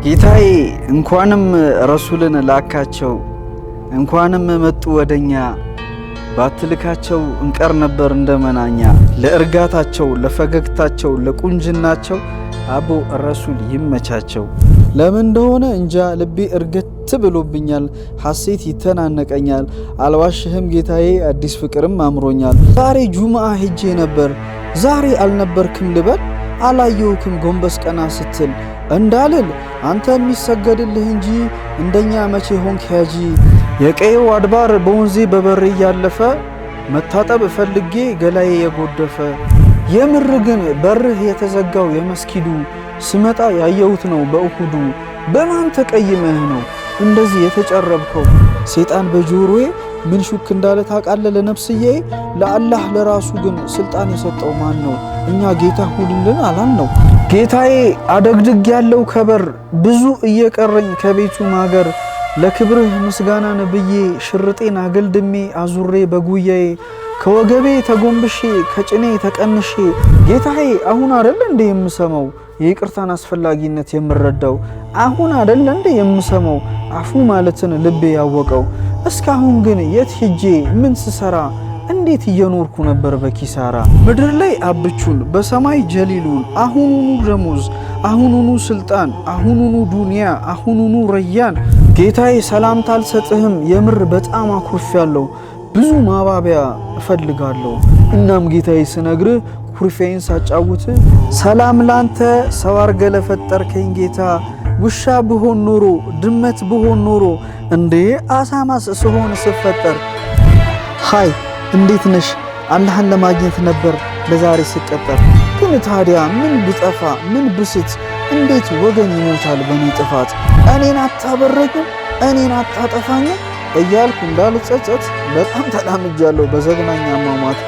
ጌታዬ፣ እንኳንም ረሱልን ላካቸው፣ እንኳንም መጡ ወደኛ። ባትልካቸው እንቀር ነበር እንደመናኛ። ለእርጋታቸው፣ ለፈገግታቸው፣ ለቁንጅናቸው አቦ ረሱል ይመቻቸው። ለምን እንደሆነ እንጃ ልቤ እርግት ብሎብኛል፣ ሐሴት ይተናነቀኛል። አልዋሽህም ጌታዬ፣ አዲስ ፍቅርም አምሮኛል። ዛሬ ጁምዓ ሄጄ ነበር፣ ዛሬ አልነበርክም ልበል? አላየውክም ጎንበስ ቀና ስትል እንዳልል፣ አንተ የሚሰገድልህ እንጂ እንደኛ መቼ ሆንክ ያጂ? የቀየው አድባር በወንዜ በበሬ እያለፈ መታጠብ ፈልጌ ገላዬ የጎደፈ። የምር ግን በርህ የተዘጋው የመስጊዱ ስመጣ ያየሁት ነው በእሁዱ። በማን ተቀይመህ ነው እንደዚህ የተጨረብከው? ሴጣን በጆሮዬ ምን ሹክ እንዳለ ታውቃለህ? ለነፍስዬ ለአላህ ለራሱ ግን ስልጣን የሰጠው ማን ነው? እኛ ጌታ ሁንልን አላል ነው። ጌታዬ፣ አደግድግ ያለው ከበር ብዙ እየቀረኝ ከቤቱ ማገር፣ ለክብርህ ምስጋናን ብዬ ሽርጤን አገልድሜ አዙሬ በጉያዬ ከወገቤ ተጎንብሼ ከጭኔ ተቀንሼ። ጌታዬ፣ አሁን አደለ እንደ የምሰማው የይቅርታን አስፈላጊነት የምረዳው? አሁን አደለ እንደ የምሰማው አፉ ማለትን ልቤ ያወቀው? እስካሁን ግን የት ሄጄ፣ ምን ስሰራ፣ እንዴት እየኖርኩ ነበር በኪሳራ? ምድር ላይ አብቹን በሰማይ ጀሊሉን፣ አሁኑኑ ደሞዝ፣ አሁኑኑ ስልጣን፣ አሁኑኑ ዱንያ፣ አሁኑኑ ረያን። ጌታዬ፣ ሰላምታ አልሰጥህም፣ የምር በጣም አኩርፌያለሁ። ብዙ ማባቢያ እፈልጋለሁ። እናም ጌታዬ፣ ስነግርህ ኩርፌን ሳጫውት፣ ሰላም ላንተ ሰው አርገ ለፈጠርከኝ ጌታ። ውሻ ብሆን ኖሮ፣ ድመት ብሆን ኖሮ፣ እንዴ አሳማስ ስሆን ስፈጠር። Hi፣ እንዴት ነሽ? አላህን ለማግኘት ነበር ለዛሬ ስቀጠር። ግን ታዲያ ምን ብጠፋ፣ ምን ብስት፣ እንዴት ወገን ይሞታል በእኔ ጥፋት? እኔን አታበረኝም፣ እኔን አታጠፋኝም እያልኩ እንዳልጸጸት በጣም ተላምጃለሁ በዘግናኝ አሟሟት።